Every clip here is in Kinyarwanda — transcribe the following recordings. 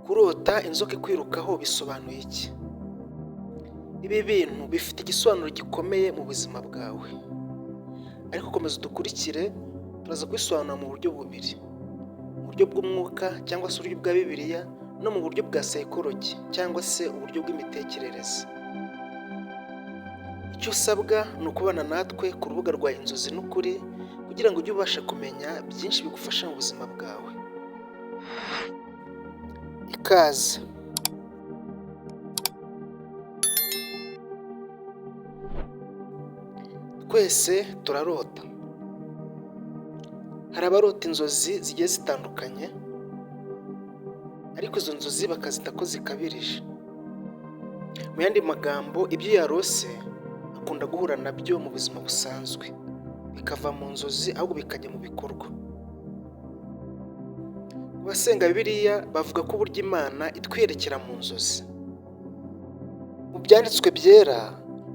Kurota inzoka ikwirukaho bisobanuye iki? Ibi bintu bifite igisobanuro gikomeye mu buzima bwawe, ariko komeza udukurikire, turaza kubisobanura mu buryo bubiri: mu buryo bw'umwuka cyangwa se uburyo bwa Bibiliya, no mu buryo bwa psychology cyangwa se uburyo bw'imitekerereze. Icyo usabwa ni ukubana natwe ku rubuga rwa Inzozi n'Ukuri kugira ngo ujye ubasha kumenya byinshi bigufasha mu buzima bwawe. Ikaze. Twese turarota. Hari abarota inzozi zigiye zitandukanye, ariko izo nzozi bakazita ko zikabirije. Mu yandi magambo, ibyo yarose akunda guhura nabyo mu buzima busanzwe, bikava mu nzozi ahubwo bikajya mu bikorwa. Ku basenga Bibiliya bavuga ko uburyo Imana itwiyerekera mu nzozi. Mu byanditswe byera,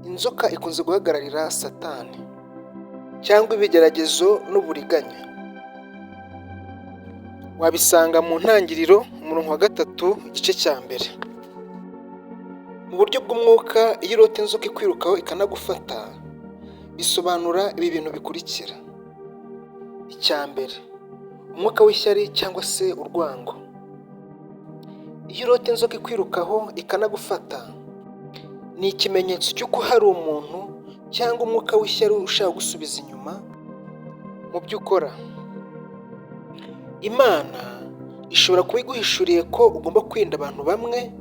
inzoka ikunze guhagararira Satani cyangwa ibigeragezo n'uburiganya. Wabisanga mu Ntangiriro, umurongo wa 3, igice cya mbere. Mu buryo bw'umwuka, iyo urota inzoka ikwirukaho ikanagufata, bisobanura ibi bintu bikurikira: Icya mbere, umwuka w'ishyari cyangwa se urwango. Iyo urota inzoka ikwirukaho ikanagufata, ni ikimenyetso cy'uko hari umuntu cyangwa umwuka w'ishyari ushaka gusubiza inyuma mu byo ukora. Imana ishobora kuba iguhishuriye ko ugomba kwirinda abantu bamwe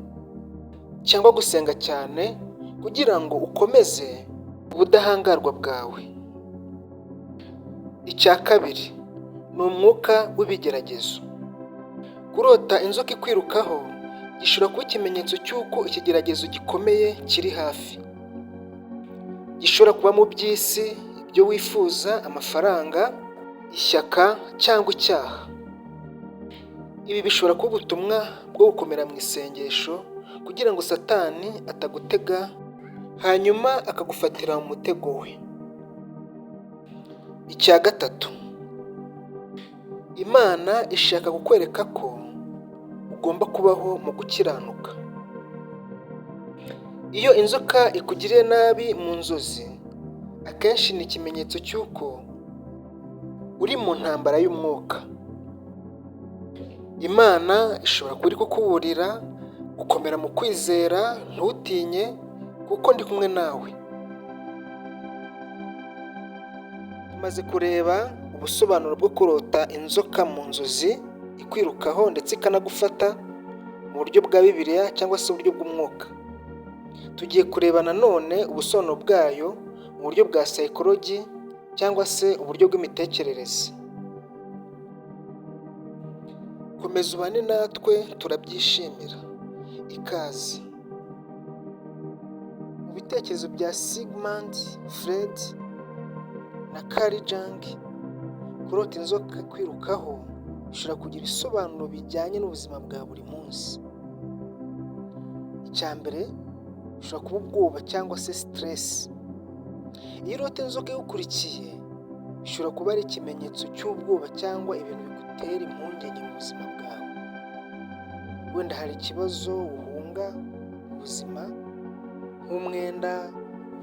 cyangwa gusenga cyane kugira ngo ukomeze ubudahangarwa bwawe. Icya kabiri ni umwuka w'ibigeragezo. Kurota inzoka ikwirukaho gishobora kuba ikimenyetso cy'uko ikigeragezo gikomeye kiri hafi. Gishobora kuba mu by'isi, ibyo wifuza, amafaranga, ishyaka cyangwa icyaha. Ibi bishobora kuba ubutumwa bwo gukomera mu isengesho kugira ngo Satani atagutega hanyuma akagufatira mu mutego we. Icya gatatu, Imana ishaka kukwereka ko ugomba kubaho mu gukiranuka. Iyo inzoka ikugiriye nabi mu nzozi, akenshi ni ikimenyetso cy'uko uri mu ntambara y'umwuka. Imana ishobora kuba iri kukuburira gukomera mu kwizera, ntutinye kuko ndi kumwe nawe. Tumaze kureba ubusobanuro bwo kurota inzoka mu nzozi ikwirukaho ndetse ikanagufata mu buryo bwa Bibiliya cyangwa se uburyo bw'umwuka. Tugiye kureba nanone ubusobanuro bwayo mu buryo bwa psychology cyangwa se uburyo bw'imitekerereze. Komeza ubane natwe, turabyishimira. Ikaze. Mu bitekerezo bya Sigmund Freud na Carl Jung, kurota inzoka ikwirukaho bishobora kugira ibisobanuro bijyanye n'ubuzima bwa buri munsi. Icya mbere, bishobora kuba ubwoba cyangwa se stress. Iyo urota inzoka igukurikiye, bishobora kuba ari ikimenyetso cy'ubwoba cyangwa ibintu bigutera impungenge mu buzima bwawe. Wenda hari ikibazo uhunga mu buzima nk'umwenda,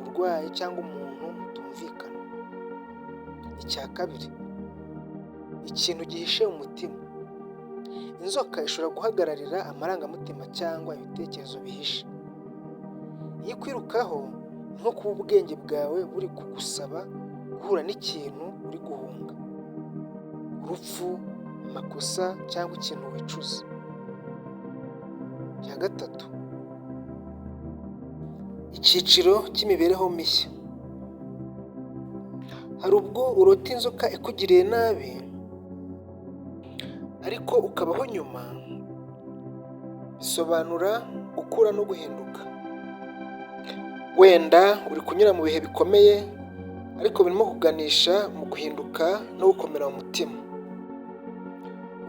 uburwayi cyangwa umuntu mutumvikana. Icya kabiri, ikintu gihishe mu mutima. Inzoka ishobora guhagararira amarangamutima cyangwa ibitekerezo bihishe. Iyo ikwirukaho, ni nko kuba ubwenge bwawe buri kugusaba guhura n'ikintu uri guhunga: urupfu, amakosa cyangwa ikintu wicuza. Icya gatatu, icyiciro cy'imibereho mishya. Hari ubwo urota inzoka ikugiriye nabi ariko ukabaho nyuma, bisobanura gukura no guhinduka. Wenda uri kunyura mu bihe bikomeye ariko birimo kuganisha mu guhinduka no gukomera mu mutima.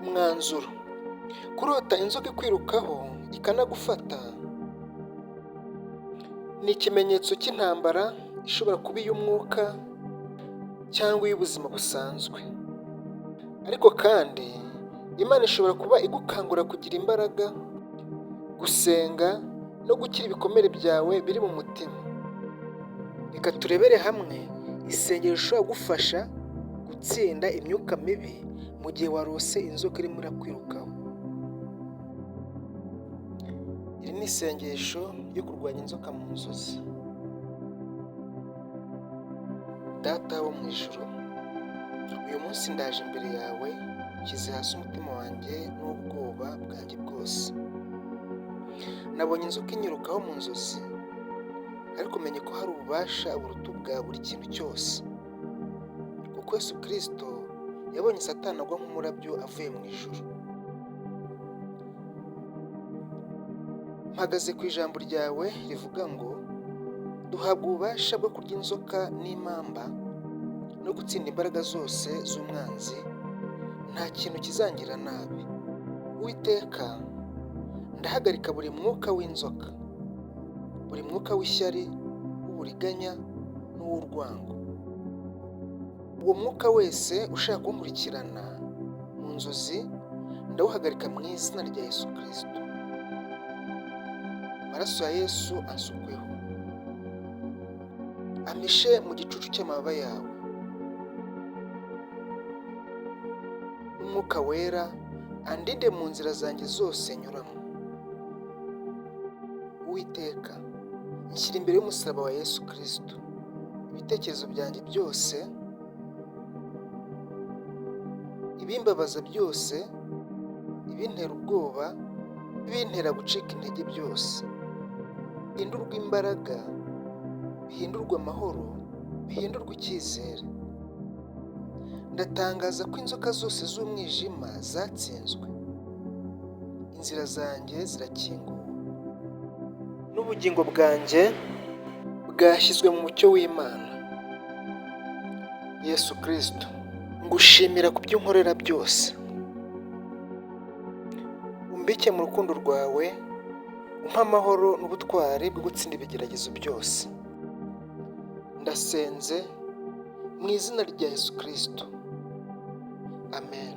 Umwanzuro: kurota inzoka ikwirukaho ikanagufata ni ikimenyetso cy'intambara ishobora kuba iy'umwuka cyangwa iy'ubuzima busanzwe. Ariko kandi Imana ishobora kuba igukangurira kugira imbaraga Gusenga no gukira ibikomere byawe biri mu mutima. Reka turebere hamwe isengesho rishobora kugufasha gutsinda imyuka mibi mu gihe warose inzoka irimo irakwirukaho. Iri ni isengesho ryo kurwanya inzoka mu nzozi. Data wo mu ijuru, uyu munsi ndaje imbere yawe, nshyize hasi umutima wanjye n'ubwoba bwanjye bwose. Nabonye inzoka inyirukaho mu nzozi, ariko menye ko hari ububasha buruta ubwa buri kintu cyose, kuko Yesu Kirisito yabonye Satani agwa nk'umurabyo avuye mu ijuru. Mpagaze ku ijambo ryawe rivuga ngo duhabwa ububasha bwo kurya inzoka n'impamba no gutsinda imbaraga zose z'umwanzi, nta kintu kizangira nabi. Uwiteka, ndahagarika buri mwuka w'inzoka, buri mwuka w'ishyari, w'uburiganya n'uw'urwango. Uwo mwuka wese ushaka kunkurikirana mu nzozi, ndawuhagarika mu izina rya Yesu Kirisito. Amaraso ya Yesu ansukweho, ampishe mu gicucu cy'amababa yawe. N'Umwuka Wera andinde mu nzira zanjye zose nyuramo. Uwiteka, nshyira imbere y'umusaraba wa Yesu Kirisito ibitekerezo byanjye byose, ibimbabaza byose, ibintera ubwoba, ibintera gucika intege byose, bihindurwe imbaraga, bihindurwe amahoro, bihindurwe icyizere. Ndatangaza ko inzoka zose z'umwijima zatsinzwe, inzira zanjye zirakinguwe, n'ubugingo bwanjye bwashyizwe mu mucyo w'Imana. Yesu Kirisito, ngushimira ku byo unkorera byose. Umbike mu rukundo rwawe, umpe amahoro n'ubutwari bwo gutsinda ibigeragezo byose. Ndasenze mu izina rya Yesu Kirisito. Amen.